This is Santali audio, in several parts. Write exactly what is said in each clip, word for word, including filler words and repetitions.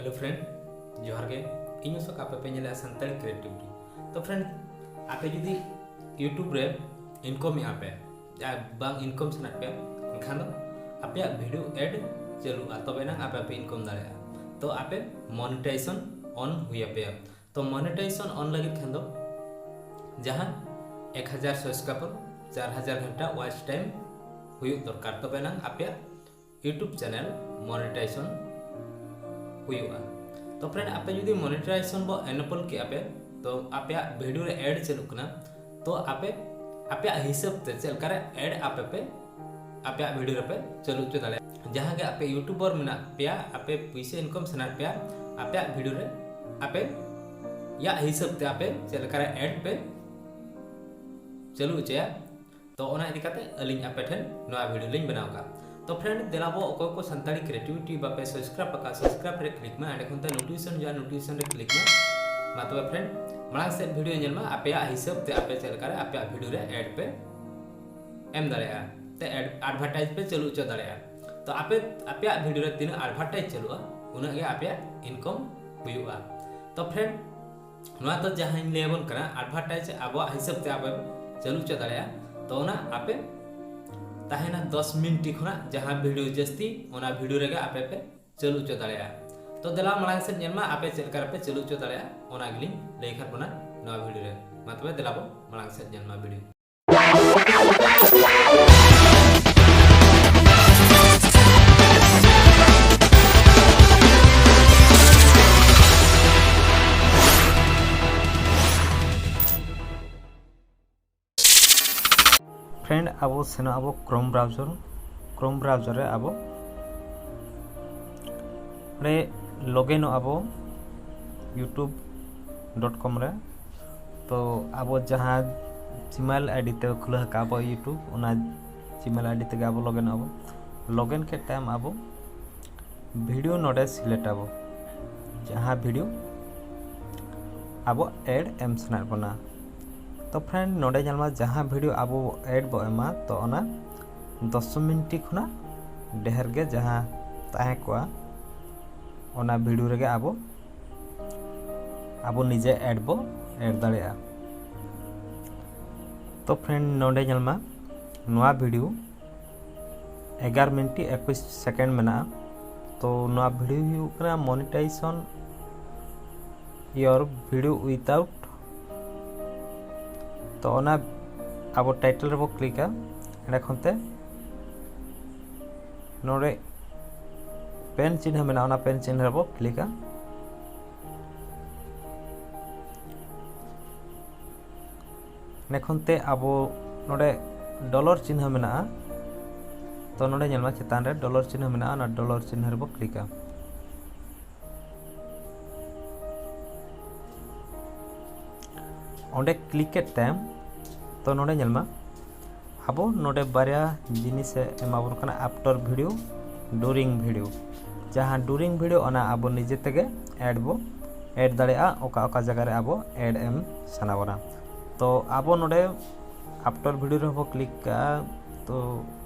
Hello friend, ᱡᱚᱦᱟᱨ ᱜᱮ᱾ ᱤᱧ ᱚᱥᱳᱠ, ᱟᱯᱮ ᱯᱮ ᱧᱮᱞᱮᱫᱼᱟ ᱥᱟᱱᱛᱟᱲᱤ ᱠᱨᱤᱭᱮᱴᱤᱵᱷᱤᱴᱤ᱾ ᱛᱚ friend, ᱟᱯᱮ ᱡᱩᱫᱤ YouTube ᱨᱮ ᱤᱱᱠᱚᱢ ᱮᱫᱼᱟ ᱯᱮ, ᱟᱨ ᱵᱟᱝ ᱤᱱᱠᱚᱢ ᱥᱟᱱᱟᱭᱮᱫ ᱯᱮᱭᱟ, ᱮᱱᱠᱷᱟᱱ ᱫᱚ ᱟᱯᱮᱭᱟᱜ ᱵᱷᱤᱰᱤᱭᱳ ᱮᱰ ᱪᱟᱹᱞᱩᱜᱼᱟ, ᱛᱚᱵᱮ ᱮᱱᱟᱝ ᱟᱯᱮ ᱯᱮ ᱤᱱᱠᱚᱢ ᱫᱟᱲᱮᱭᱟᱜᱼᱟ᱾ ᱛᱚ ᱟᱯᱮ ᱢᱚᱱᱤᱴᱟᱭᱡᱮᱥᱚᱱ ᱚᱱ ᱦᱩᱭ ᱟᱯᱮᱭᱟ᱾ ᱛᱚ ᱢᱚᱱᱤᱴᱟᱭᱡᱮᱥᱚᱱ ᱚᱱ ᱞᱟᱹᱜᱤᱫ ᱠᱷᱟᱱ ᱫᱚ ᱡᱟᱦᱟᱸ ᱮᱠ ᱦᱟᱡᱟᱨ ᱥᱟᱵᱥᱠᱨᱟᱭᱵᱟᱨ, ᱪᱟᱨ ᱦᱟᱡᱟᱨ ᱜᱷᱚᱱᱴᱟ ᱣᱟᱪ ᱴᱟᱭᱤᱢ ᱦᱩᱭᱩᱜ ᱫᱚᱨᱠᱟᱨ, ᱛᱚᱵᱮ ᱮᱱᱟᱝ ᱟᱯᱮᱭᱟᱜ YouTube ᱪᱮᱱᱮᱞ ᱢᱚᱱᱤᱴᱟᱭᱡᱮᱥᱚᱱ ᱦᱩᱭᱩᱜᱼᱟ᱾ ᱛᱚ friend, ᱟᱯᱮ ᱡᱩᱫᱤ ᱢᱚᱱᱤᱴᱟᱭᱡᱮᱥᱚᱱ ᱵᱚ ᱮᱱᱮᱵᱚᱞ ᱠᱮᱜᱼᱟ ᱯᱮ, ᱛᱚ ᱟᱯᱮᱭᱟᱜ ᱵᱷᱤᱰᱤᱭᱳ ᱨᱮ ᱮᱰ ᱪᱟᱹᱞᱩᱜ ᱠᱟᱱᱟ, ᱛᱚ ᱟᱯᱮ ᱟᱯᱮᱭᱟᱜ ᱦᱤᱥᱟᱹᱵ ᱛᱮ ᱪᱮᱫ ᱞᱮᱠᱟᱨᱮ ᱮᱰ ᱟᱯᱮ ᱯᱮ, ᱟᱯᱮᱭᱟᱜ ᱵᱷᱤᱰᱤᱭᱳ ᱨᱮᱯᱮ ᱪᱟᱹᱞᱩ ᱦᱚᱪᱚ ᱫᱟᱲᱮᱭᱟᱜᱼᱟ᱾ ᱡᱟᱦᱟᱸ ᱜᱮ ᱟᱯᱮ YouTuber ᱢᱮᱱᱟᱜ ᱯᱮᱭᱟ, ᱟᱯᱮ ᱯᱩᱭᱥᱟᱹ ᱤᱱᱠᱟᱢ ᱥᱟᱱᱟᱭᱮᱫ ᱯᱮᱭᱟ, ᱟᱯᱮᱭᱟᱜ ᱵᱷᱤᱰᱤᱭᱳ ᱨᱮ ᱟᱯᱮᱭᱟᱜ ᱦᱤᱥᱟᱹᱵ ᱛᱮ ᱟᱯᱮ ᱪᱮᱫ ᱞᱮᱠᱟᱨᱮ ᱮᱰ ᱯᱮ ᱪᱟᱹᱞᱩ ᱦᱚᱪᱚᱭᱟ, ᱛᱚ ᱚᱱᱟ ᱤᱫᱤ ᱠᱟᱛᱮ ᱟᱹᱞᱤᱧ ᱟᱯᱮ ᱴᱷᱮᱱ ᱱᱚᱣᱟ ᱵᱷᱤᱰᱤᱭᱳ ᱞᱤᱧ ᱵᱮᱱᱟᱣ ᱠᱟᱜᱼᱟ᱾ ᱛᱚ friend, ᱫᱮᱞᱟ ᱵᱚ ᱚᱠᱚᱭ ᱠᱚ ᱥᱟᱱᱛᱟᱲᱤ ᱠᱨᱤᱭᱮᱴᱤᱵᱷᱤᱴᱤ ᱵᱟᱯᱮ ᱥᱟᱵᱥᱠᱨᱟᱭᱤᱵ ᱟᱠᱟᱫ, ᱥᱟᱵᱥᱠᱨᱟᱭᱤᱵ ᱨᱮ ᱠᱞᱤᱠ ᱢᱮ, ᱚᱸᱰᱮ ᱠᱷᱚᱱ ᱛᱮ ᱱᱳᱴᱤᱯᱷᱤᱠᱮᱥᱚᱱ ᱦᱤᱡᱩᱜᱼᱟ, ᱱᱳᱴᱤᱯᱷᱤᱠᱮᱥᱚᱱ ᱨᱮ ᱠᱞᱤᱠ ᱢᱮ᱾ ᱢᱟ ᱛᱚᱵᱮ friend, ᱢᱟᱲᱟᱝ ᱥᱮᱫ ᱵᱷᱤᱰᱤᱭᱳ ᱧᱮᱞ ᱢᱟ, ᱟᱯᱮᱭᱟᱜ ᱦᱤᱥᱟᱹᱵ ᱛᱮ ᱟᱯᱮ ᱪᱮᱫ ᱞᱮᱠᱟᱨᱮ ᱟᱯᱮᱭᱟᱜ ᱵᱷᱤᱰᱤᱭᱳ ᱨᱮ ᱮᱰ ᱯᱮ ᱮᱢ ᱫᱟᱲᱮᱭᱟᱜᱼᱟ, ᱛᱮ ᱮᱰᱵᱷᱟᱨᱴᱟᱭᱤᱡᱽ ᱯᱮ ᱪᱟᱹᱞᱩ ᱦᱚᱪᱚ ᱫᱟᱲᱮᱭᱟᱜᱼᱟ᱾ ᱛᱚ ᱟᱯᱮ ᱟᱯᱮᱭᱟᱜ ᱵᱷᱤᱰᱤᱭᱳ ᱨᱮ ᱛᱤᱱᱟᱹᱜ ᱮᱰᱵᱷᱟᱨᱴᱟᱭᱤᱡᱽ ᱪᱟᱹᱞᱩᱜᱼᱟ, ᱩᱱᱟᱹᱜ ᱜᱮ ᱟᱯᱮᱭᱟᱜ ᱤᱱᱠᱟᱢ ᱦᱩᱭᱩᱜᱼᱟ᱾ ᱛᱚ friend, ᱱᱚᱣᱟ ᱫᱚ ᱡᱟᱦᱟᱸᱧ ᱞᱟᱹᱭ ᱟᱵᱚᱱ ᱠᱟᱱᱟ, ᱮᱰᱵᱷᱟᱨᱴᱟᱭᱤᱡᱽ ᱟᱵᱚᱣᱟᱜ ᱦᱤᱥᱟᱹᱵ ᱛᱮ ᱟᱯᱮ ᱪᱟᱹᱞᱩ ᱦᱚᱪᱚ ᱫᱟᱲᱮᱭᱟᱜᱼᱟ᱾ ᱛᱚ ᱚᱱᱟ ᱟᱯᱮ ᱛᱟᱦᱮᱱᱟ ᱫᱚᱥ ᱢᱤᱱᱤᱴ ᱠᱷᱚᱱᱟᱜ ᱡᱟᱦᱟᱸ ᱵᱷᱤᱰᱤᱭᱳ ᱡᱟᱹᱥᱛᱤ, ᱚᱱᱟ ᱵᱷᱤᱰᱤᱭᱳ ᱨᱮᱜᱮ ᱟᱯᱮ ᱯᱮ ᱪᱟᱹᱞᱩ ᱦᱚᱪᱚ ᱫᱟᱲᱮᱭᱟᱜᱼᱟ᱾ ᱛᱚ ᱫᱮᱞᱟ ᱢᱟᱲᱟᱝ ᱥᱮᱫ ᱧᱮᱞ ᱢᱟ, ᱟᱯᱮ ᱪᱮᱫ ᱞᱮᱠᱟ ᱨᱮᱯᱮ ᱪᱟᱹᱞᱩ ᱦᱚᱪᱚ ᱫᱟᱲᱮᱭᱟᱜᱼᱟ, ᱚᱱᱟ ᱜᱮᱞᱤᱧ ᱞᱟᱹᱭ ᱠᱷᱟᱱ ᱵᱚᱱᱟ ᱱᱚᱣᱟ ᱵᱷᱤᱰᱤᱭᱳ ᱨᱮ᱾ ᱢᱟ ᱛᱚᱵᱮ ᱫᱮᱞᱟ ᱵᱚ ᱢᱟᱲᱟᱝ ᱥᱮᱫ ᱧᱮᱞ ᱢᱟ ᱵᱷᱤᱰᱤᱭᱳ᱾ Friend, ᱟᱵᱚ ᱥᱮᱱᱚᱜ ᱟᱵᱚ Chrome browser᱾ Chrome browser ᱨᱮ ᱟᱵᱚ ᱚᱸᱰᱮ ᱞᱚᱜᱤᱱᱚᱜ ᱟᱵᱚ youtube dot com ᱨᱮ᱾ ᱛᱚ ᱟᱵᱚ ᱡᱟᱦᱟᱸ Gmail ID ᱛᱮ ᱠᱷᱩᱞᱟᱹᱣ ᱟᱠᱟᱫ ᱟᱵᱚ YouTube, ᱚᱱᱟ Gmail ID ᱛᱮᱜᱮ ᱟᱵᱚ ᱞᱚᱜᱤᱱᱚᱜ ᱟᱵᱚ᱾ ᱞᱚᱜᱤᱱ ᱠᱮᱫ ᱛᱟᱭᱚᱢ ᱟᱵᱚ ᱵᱷᱤᱰᱤᱭᱳ ᱱᱚᱰᱮ ᱥᱤᱞᱮᱠᱴ ᱟᱵᱚ, ᱡᱟᱦᱟᱸ ᱵᱷᱤᱰᱤᱭᱳ ᱟᱵᱚ ᱮᱰ ᱮᱢ ᱥᱟᱱᱟᱭᱮᱫ ᱵᱚᱱᱟ᱾ ᱛᱚ friend, ᱱᱚᱰᱮ ᱧᱮᱞ ᱢᱟ, ᱡᱟᱦᱟᱸ ᱵᱷᱤᱰᱤᱭᱳ ᱟᱵᱚ ᱮᱰ ᱵᱚ ᱮᱢᱟ, ᱛᱚ ᱚᱱᱟ ᱫᱚᱥ ᱢᱤᱱᱤᱴ ᱠᱷᱚᱱᱟᱜ ᱰᱷᱮᱨ ᱜᱮ ᱡᱟᱦᱟᱸ ᱛᱟᱦᱮᱸ ᱠᱚᱜᱼᱟ, ᱚᱱᱟ ᱵᱷᱤᱰᱤᱭᱳ ᱨᱮᱜᱮ ᱟᱵᱚ ᱟᱵᱚ ᱱᱤᱡᱮ ᱮᱰ ᱵᱚ ᱮᱰ ᱫᱟᱲᱮᱭᱟᱜᱼᱟ᱾ ᱛᱚ ᱯᱷᱨᱮᱱᱰ, ᱱᱚᱰᱮ ᱧᱮᱞ ᱢᱟ, ᱱᱚᱣᱟ ᱵᱷᱤᱰᱤᱭᱳ ᱮᱜᱟᱨᱚ ᱢᱤᱱᱤᱴ ᱮᱠᱩᱥ ᱥᱮᱠᱮᱱᱰ ᱢᱮᱱᱟᱜᱼᱟ᱾ ᱛᱚ ᱱᱚᱣᱟ ᱵᱷᱤᱰᱤᱭᱳ ᱦᱩᱭᱩᱜ ᱠᱟᱱᱟ monetization your video without᱾ ᱛᱚ ᱚᱱᱟ ᱟᱵᱚ ᱴᱟᱭᱴᱮᱞ ᱨᱮᱵᱚ ᱠᱞᱤᱠᱟ᱾ ᱮᱸᱰᱮ ᱠᱷᱚᱱ ᱛᱮ ᱱᱚᱰᱮ ᱯᱮᱱ ᱪᱤᱱᱦᱟᱹ ᱢᱮᱱᱟᱜᱼᱟ, ᱚᱱᱟ ᱯᱮᱱ ᱪᱤᱱᱦᱟᱹ ᱨᱮᱵᱚ ᱠᱞᱤᱠᱟ᱾ ᱮᱸᱰᱮ ᱠᱷᱚᱱ ᱛᱮ ᱟᱵᱚ ᱱᱚᱰᱮ ᱰᱚᱞᱟᱨ ᱪᱤᱱᱦᱟᱹ ᱢᱮᱱᱟᱜᱼᱟ᱾ ᱛᱚ ᱱᱚᱰᱮ ᱧᱮᱞ ᱢᱟ, ᱪᱮᱛᱟᱱ ᱨᱮ ᱰᱚᱞᱟᱨ ᱪᱤᱱᱦᱟᱹ ᱢᱮᱱᱟᱜᱼᱟ, ᱚᱱᱟ ᱰᱚᱞᱟᱨ ᱪᱤᱱᱦᱟᱹ ᱨᱮᱵᱚ ᱠᱞᱤᱠᱟ᱾ ᱚᱸᱰᱮ ᱠᱞᱤᱠ ᱠᱮᱫ ᱛᱟᱭᱚᱢ, ᱛᱚ ᱱᱚᱰᱮ ᱧᱮᱞ ᱢᱟ, ᱟᱵᱚ ᱱᱚᱰᱮ ᱵᱟᱨᱭᱟ ᱡᱤᱱᱤᱥᱮ ᱮᱢᱟ ᱵᱚᱱ ᱠᱟᱱᱟ, after video, during video᱾ ᱡᱟᱦᱟᱸ during video, ᱚᱱᱟ ᱟᱵᱚ ᱱᱤᱡᱮ ᱛᱮᱜᱮ ᱮᱰ ᱵᱚ ᱮᱰ ᱫᱟᱲᱮᱭᱟᱜᱼᱟ, ᱚᱠᱟ ᱚᱠᱟ ᱡᱟᱭᱜᱟ ᱨᱮ ᱟᱵᱚ ᱮᱰ ᱮᱢ ᱥᱟᱱᱟ ᱵᱚᱱᱟ᱾ ᱛᱚ ᱟᱵᱚ ᱱᱚᱰᱮ after video ᱨᱮᱦᱚᱸ ᱵᱚ ᱠᱞᱤᱠ ᱠᱟᱜᱼᱟ᱾ ᱛᱚ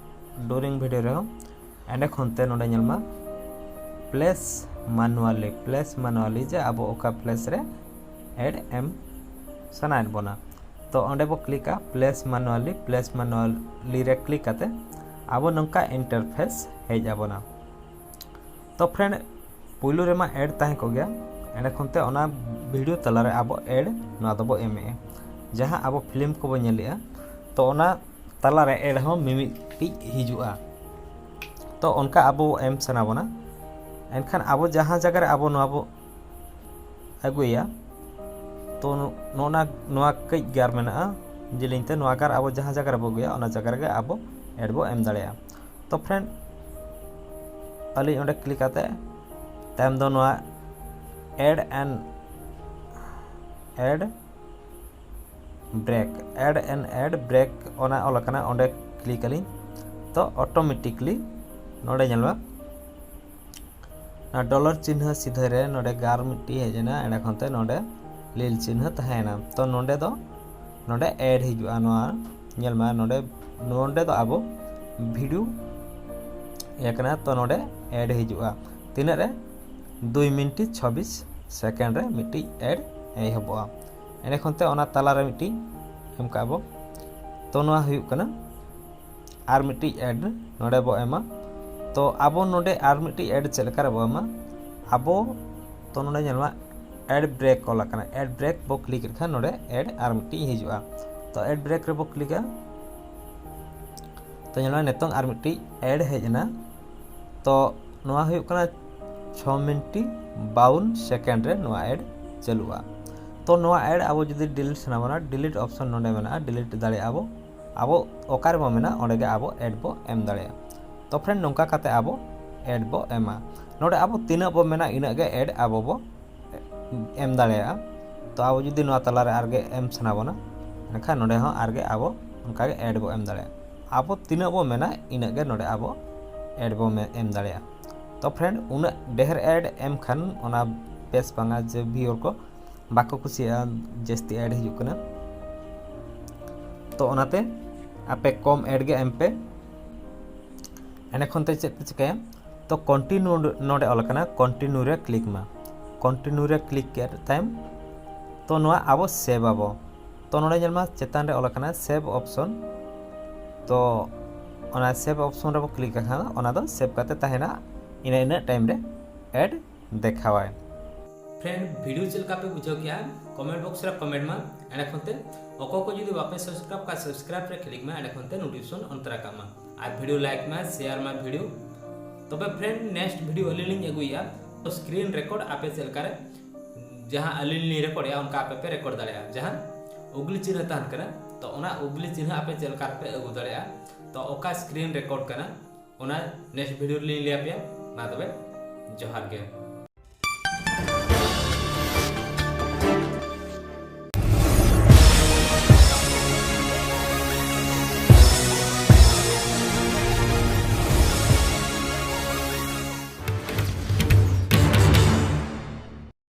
during video ᱨᱮᱦᱚᱸ ᱮᱸᱰᱮ ᱠᱷᱚᱱ ᱛᱮ ᱱᱚᱰᱮ ᱧᱮᱞ ᱢᱟ, place manually, place manually, ᱡᱮ ᱟᱵᱚ ᱚᱠᱟ ᱯᱞᱮᱥ ᱨᱮ ᱮᱰ ᱮᱢ ᱥᱟᱱᱟᱭᱮᱫ ᱵᱚᱱᱟ᱾ ᱛᱚ ᱚᱸᱰᱮ ᱵᱚ ᱠᱞᱤᱠᱟ place manually, place manually ᱨᱮ ᱠᱞᱤᱠ ᱠᱟᱛᱮ ᱟᱵᱚ ᱱᱚᱝᱠᱟ ᱤᱱᱴᱟᱨᱯᱷᱮᱥ ᱦᱮᱡ ᱟᱵᱚᱱᱟ᱾ ᱛᱚ ᱯᱷᱨᱮᱱᱰ, ᱯᱩᱭᱞᱩ ᱨᱮᱢᱟ ᱮᱰ ᱛᱟᱦᱮᱸ ᱠᱚᱜ ᱜᱮᱭᱟ, ᱮᱸᱰᱮ ᱠᱷᱚᱱ ᱛᱮ ᱚᱱᱟ ᱵᱷᱤᱰᱤᱭᱳ ᱛᱟᱞᱟᱨᱮ ᱟᱵᱚ ᱮᱰ ᱱᱚᱣᱟ ᱫᱚᱵᱚ ᱮᱢᱮᱜᱼᱟ᱾ ᱡᱟᱦᱟᱸ ᱟᱵᱚ ᱯᱷᱤᱞᱢ ᱠᱚᱵᱚ ᱧᱮᱞᱮᱜᱼᱟ, ᱛᱚ ᱚᱱᱟ ᱛᱟᱞᱟᱨᱮ ᱮᱰ ᱦᱚᱸ ᱢᱤᱢᱤᱫᱴᱤᱡ ᱦᱤᱡᱩᱜᱼᱟ᱾ ᱛᱚ ᱚᱱᱠᱟ ᱟᱵᱚ ᱮᱢ ᱥᱟᱱᱟ ᱵᱚᱱᱟ, ᱮᱱᱠᱷᱟᱱ ᱟᱵᱚ ᱡᱟᱦᱟᱸ ᱡᱟᱭᱜᱟ ᱨᱮ ᱟᱵᱚ ᱱᱚᱣᱟ ᱵᱚ ᱟᱹᱜᱩᱭᱟ, ᱛᱚ ᱱᱚᱜᱼᱚ ᱱᱟ, ᱱᱚᱣᱟ ᱠᱟᱹᱡ ᱜᱟᱨ ᱢᱮᱱᱟᱜᱼᱟ ᱡᱮᱞᱮᱧ ᱛᱮ, ᱱᱚᱣᱟ ᱜᱟᱨ ᱟᱵᱚ ᱡᱟᱦᱟᱸ ᱡᱟᱭᱜᱟ ᱨᱮᱵᱚ ᱟᱹᱜᱩᱭᱟ, ᱚᱱᱟ ᱡᱟᱭᱜᱟ ᱨᱮᱜᱮ ᱟᱵᱚ ᱮᱰ ᱵᱚ ᱮᱢ ᱫᱟᱲᱮᱭᱟᱜᱼᱟ᱾ ᱛᱚ ᱯᱷᱨᱮᱱᱰ, ᱟᱹᱞᱤᱧ ᱚᱸᱰᱮ ᱠᱞᱤᱠ ᱠᱟᱛᱮ ᱛᱟᱭᱚᱢ ᱫᱚ ᱱᱚᱣᱟ add an ad break, add an ad break ᱚᱱᱟ ᱚᱞ ᱟᱠᱟᱱᱟ, ᱚᱸᱰᱮ ᱠᱞᱤᱠ ᱟᱹᱞᱤᱧ᱾ ᱛᱚ ᱚᱴᱳᱢᱮᱴᱤᱠᱞᱤ ᱱᱚᱰᱮ ᱧᱮᱞ ᱢᱮ, ᱚᱱᱟ ᱰᱚᱞᱟᱨ ᱪᱤᱱᱦᱟᱹ ᱥᱤᱫᱷᱟᱹ ᱨᱮ ᱱᱚᱰᱮ ᱜᱟᱨ ᱢᱤᱫᱴᱤᱡ ᱦᱮᱡ ᱮᱱᱟ, ᱮᱸᱰᱮ ᱠᱷᱚᱱ ᱛᱮ ᱱᱚᱰᱮ ᱞᱤᱞ ᱪᱤᱱᱦᱟᱹ ᱛᱟᱦᱮᱸᱭᱮᱱᱟ᱾ ᱛᱚ ᱱᱚᱰᱮ ᱫᱚ, ᱱᱚᱰᱮ ᱮᱰ ᱦᱤᱡᱩᱜᱼᱟ᱾ ᱱᱚᱣᱟ ᱧᱮᱞ ᱢᱮ, ᱱᱚᱰᱮ, ᱱᱚᱰᱮ ᱫᱚ ᱟᱵᱚ ᱵᱷᱤᱰᱤᱭᱳ ᱤᱭᱟᱹ ᱠᱟᱱᱟ, ᱛᱚ ᱱᱚᱰᱮ ᱮᱰ ᱦᱤᱡᱩᱜᱼᱟ᱾ ᱛᱤᱱᱟᱹᱜ ᱨᱮ? ᱫᱩᱭ ᱢᱤᱱᱤᱴ ᱪᱷᱟᱵᱵᱤᱥ ᱥᱮᱠᱮᱱᱰ ᱨᱮ ᱢᱤᱫᱴᱤᱡ ᱮᱰ ᱮᱦᱚᱵᱚᱜᱼᱟ᱾ ᱮᱸᱰᱮᱠᱷᱚᱱ ᱛᱮ ᱚᱱᱟ ᱛᱟᱞᱟᱨᱮ ᱢᱤᱫᱴᱤᱡ ᱮᱢ ᱠᱟᱜᱼᱟ ᱵᱚ᱾ ᱛᱚ ᱱᱚᱣᱟ ᱦᱩᱭᱩᱜ ᱠᱟᱱᱟ ᱟᱨ ᱢᱤᱫᱴᱤᱡ ᱮᱰ ᱱᱚᱰᱮ ᱵᱚ ᱮᱢᱟ᱾ ᱛᱚ ᱟᱵᱚ ᱱᱚᱰᱮ ᱟᱨ ᱢᱤᱫᱴᱤᱡ ᱮᱰ ᱪᱮᱫ ᱞᱮᱠᱟ ᱨᱮᱵᱚ ᱮᱢᱟ? ᱟᱵᱚ ᱛᱚ ᱱᱚᱰᱮ ᱧᱮᱞ ᱢᱟ ᱮᱰ ᱵᱨᱮᱠ ᱚᱞ ᱟᱠᱟᱱᱟ, ᱮᱰ ᱵᱨᱮᱠ ᱵᱚ ᱠᱞᱤᱠ ᱞᱮᱠᱷᱟᱱ ᱱᱚᱰᱮ ᱮᱰ ᱟᱨ ᱢᱤᱫᱴᱤᱡ ᱦᱤᱡᱩᱜᱼᱟ᱾ ᱛᱚ ᱮᱰ ᱵᱨᱮᱠ ᱨᱮᱵᱚ ᱠᱞᱤᱠᱟ᱾ ᱛᱚ ᱧᱮᱞ ᱢᱮ ᱱᱤᱛᱚᱝ ᱟᱨ ᱢᱤᱫᱴᱤᱡ ᱮᱰ ᱦᱮᱡ ᱮᱱᱟ᱾ ᱛᱚ ᱱᱚᱣᱟ ᱦᱩᱭᱩᱜ ᱠᱟᱱᱟ ᱪᱷᱚ ᱢᱤᱱᱤᱴ ᱵᱟᱣᱩᱱ ᱥᱮᱠᱮᱱᱰ ᱨᱮ ᱱᱚᱣᱟ ᱮᱰ ᱪᱟᱹᱞᱩᱜᱼᱟ᱾ ᱛᱚ ᱱᱚᱣᱟ ᱮᱰ ᱟᱵᱚ ᱡᱩᱫᱤ ᱰᱤᱞᱤᱴ ᱥᱟᱱᱟ ᱵᱚᱱᱟ, ᱰᱤᱞᱤᱴ ᱚᱯᱥᱚᱱ ᱱᱚᱰᱮ ᱢᱮᱱᱟᱜᱼᱟ, ᱰᱤᱞᱤᱴ ᱫᱟᱲᱮᱭᱟᱜᱼᱟ ᱵᱚ᱾ ᱟᱵᱚ ᱚᱠᱟ ᱨᱮᱵᱚ ᱢᱮᱱᱟ ᱚᱸᱰᱮ ᱜᱮ ᱟᱵᱚ ᱮᱰ ᱵᱚ ᱮᱢ ᱫᱟᱲᱮᱭᱟᱜᱼᱟ᱾ ᱛᱚ ᱯᱷᱨᱮᱱᱰ, ᱱᱚᱝᱠᱟ ᱠᱟᱛᱮ ᱟᱵᱚ ᱮᱰ ᱵᱚ ᱮᱢᱟ᱾ ᱱᱚᱰᱮ ᱟᱵᱚ ᱛᱤᱱᱟᱹᱜ ᱵᱚ ᱢᱮᱱᱟ ᱤᱱᱟᱹᱜ ᱜᱮ ᱮᱰ ᱟᱵᱚ ᱵᱚ ᱮᱢ ᱫᱟᱲᱮᱭᱟᱜᱼᱟ᱾ ᱛᱚ ᱟᱵᱚ ᱡᱩᱫᱤ ᱱᱚᱣᱟ ᱛᱟᱞᱟᱨᱮ ᱟᱨᱜᱮ ᱮᱢ ᱥᱟᱱᱟ ᱵᱚᱱᱟ, ᱮᱱᱠᱷᱟᱱ ᱱᱚᱰᱮ ᱦᱚᱸ ᱟᱨᱜᱮ ᱟᱵᱚ ᱚᱱᱠᱟᱜᱮ ᱮᱰ ᱵᱚ ᱮᱢ ᱫᱟᱲᱮᱭᱟᱜᱼᱟ᱾ ᱟᱵᱚ ᱛᱤᱱᱟᱹᱜ ᱵᱚ ᱢᱮᱱᱟ ᱤᱱᱟᱹᱜ ᱜᱮ ᱱᱚᱰᱮ ᱟᱵᱚ ᱮᱰ ᱵᱚ ᱢᱮ- ᱮᱢ ᱫᱟᱲᱮᱭᱟᱜᱼᱟ᱾ ᱛᱚ ᱯᱷᱨᱮᱱᱰ, ᱩᱱᱟᱹᱜ ᱰᱷᱮᱨ ᱮᱰ ᱮᱢ ᱠᱷᱟᱱ ᱚᱱᱟ ᱵᱮᱥ ᱵᱟᱝᱟ, ᱡᱮ ᱵᱷᱤᱭᱩᱣᱟᱨ ᱠᱚ ᱵᱟᱠᱚ ᱠᱩᱥᱤᱭᱟᱜᱼᱟ ᱡᱟᱹᱥᱛᱤ ᱮᱰ ᱦᱤᱡᱩᱜ ᱠᱟᱱᱟ᱾ ᱛᱚ ᱚᱱᱟᱛᱮ ᱟᱯᱮ ᱠᱚᱢ ᱮᱰ ᱜᱮ ᱮᱢ ᱯᱮ᱾ ᱮᱸᱰᱮᱠᱷᱚᱱ ᱛᱮ ᱪᱮᱫ ᱯᱮ ᱪᱤᱠᱟᱹᱭᱟ? ᱛᱚ ᱠᱚᱱᱴᱤᱱᱤᱭᱩ ᱱᱚᱰᱮ ᱚᱞ ᱟᱠᱟᱱᱟ, ᱠᱚᱱᱴᱤᱱᱤᱭᱩ ᱨᱮ ᱠᱞᱤᱠ ᱢᱟ᱾ ᱠᱚᱱᱴᱤᱱᱤᱭᱩ ᱨᱮ ᱠᱞᱤᱠ ᱠᱮᱫ ᱛᱟᱭᱚᱢ ᱛᱚ ᱱᱚᱣᱟ ᱟᱵᱚ ᱥᱮᱵᱷ ᱟᱵᱚ᱾ ᱛᱚ ᱱᱚᱰᱮ ᱧᱮᱞ ᱢᱟ ᱪᱮᱛᱟᱱ ᱨᱮ ᱚᱞ ᱟᱠᱟᱱᱟ ᱥᱮᱵᱷ ᱚᱯᱥᱚᱱ᱾ ᱛᱚ ᱚᱱᱟ ᱥᱮᱵᱷ ᱚᱯᱥᱚᱱ ᱨᱮᱵᱚ ᱠᱞᱤᱠ ᱞᱮᱠᱷᱟᱱ ᱚᱱᱟ ᱫᱚ ᱥᱮᱵᱷ ᱠᱟᱛᱮ ᱛᱟᱦᱮᱱᱟ, ᱤᱱᱟᱹ ᱤᱱᱟᱹᱜ ᱴᱟᱭᱤᱢ ᱨᱮ ᱮᱰ ᱫᱮᱠᱷᱟᱣᱟᱭ᱾ ᱯᱷᱨᱮᱱᱰ, ᱵᱷᱤᱰᱤᱭᱳ ᱪᱮᱫ ᱞᱮᱠᱟ ᱯᱮ ᱵᱩᱡᱷᱟᱹᱣ ᱠᱮᱜᱼᱟ? ᱠᱚᱢᱮᱱᱴ ᱵᱚᱠᱥ ᱨᱮ ᱠᱚᱢᱮᱱᱴ ᱢᱟ᱾ ᱮᱸᱰᱮᱠᱷᱚᱱ ᱛᱮ ᱚᱠᱚᱭ ᱠᱚ ᱡᱩᱫᱤ ᱵᱟᱯᱮ ᱥᱟᱵᱥᱠᱨᱟᱭᱤᱵ ᱠᱟᱜ, ᱥᱟᱵᱥᱠᱨᱟᱭᱤᱵ ᱨᱮ ᱠᱞᱤᱠ ᱢᱟ, ᱮᱸᱰᱮᱠᱷᱚᱱ ᱛᱮ ᱱᱳᱴᱤᱯᱷᱤᱠᱮᱥᱚᱱ ᱚᱱ ᱛᱚᱨᱟ ᱠᱟᱜ ᱢᱟ᱾ ᱟᱨ ᱵᱷᱤᱰᱤᱭᱳ ᱞᱟᱭᱤᱠ ᱢᱟ, ᱥᱮᱭᱟᱨ ᱢᱟ ᱵᱷᱤᱰᱤᱭᱳ᱾ ᱛᱚᱵᱮ ᱯᱷᱨᱮᱱᱰ, ᱱᱮᱠᱥᱴ ᱵᱷᱤᱰᱤᱭᱳ ᱟᱹᱞᱤᱧ ᱞᱤᱧ ᱟᱹᱜᱩᱭᱮᱫᱼᱟ᱾ ᱛᱚ ᱥᱠᱨᱤᱱ ᱨᱮᱠᱚᱨᱰ ᱟᱯᱮ ᱪᱮᱫ ᱞᱮᱠᱟ ᱨᱮ, ᱡᱟᱦᱟᱸ ᱟᱹᱞᱤᱧ ᱞᱤᱧ ᱨᱮᱠᱚᱨᱰᱮᱜᱼᱟ ᱚᱱᱠᱟ ᱟᱯᱮ ᱯᱮ ᱨᱮᱠᱚᱨᱰ ᱫᱟᱲᱮᱭᱟᱜᱼᱟ᱾ ᱡᱟᱦᱟᱸ ᱩᱜᱽᱞᱤ ᱪᱤᱱᱦᱟᱹ ᱛᱟᱦᱮᱱ ᱠᱟᱱᱟ, ᱛᱚ ᱚᱱᱟ ᱩᱜᱽᱞᱤ ᱪᱤᱱᱦᱟᱹ ᱟᱯᱮ ᱪᱮᱫ ᱞᱮᱠᱟ ᱨᱮᱯᱮ ᱟᱹᱜᱩ ᱫᱟᱲᱮᱭᱟᱜᱼᱟ, ᱛᱚ ᱚᱠᱟ ᱥᱠᱨᱤᱱ ᱨᱮᱠᱚᱨᱰ ᱠᱟᱱᱟ, ᱚᱱᱟ ᱱᱮᱠᱥᱴ ᱵᱷᱤᱰᱤᱭᱳ ᱨᱮᱞᱤᱧ ᱞᱟᱹᱭ ᱟᱯᱮᱭᱟ᱾ ᱢᱟ ᱛᱚᱵᱮ, ᱡᱚᱦᱟᱨ ᱜᱮ᱾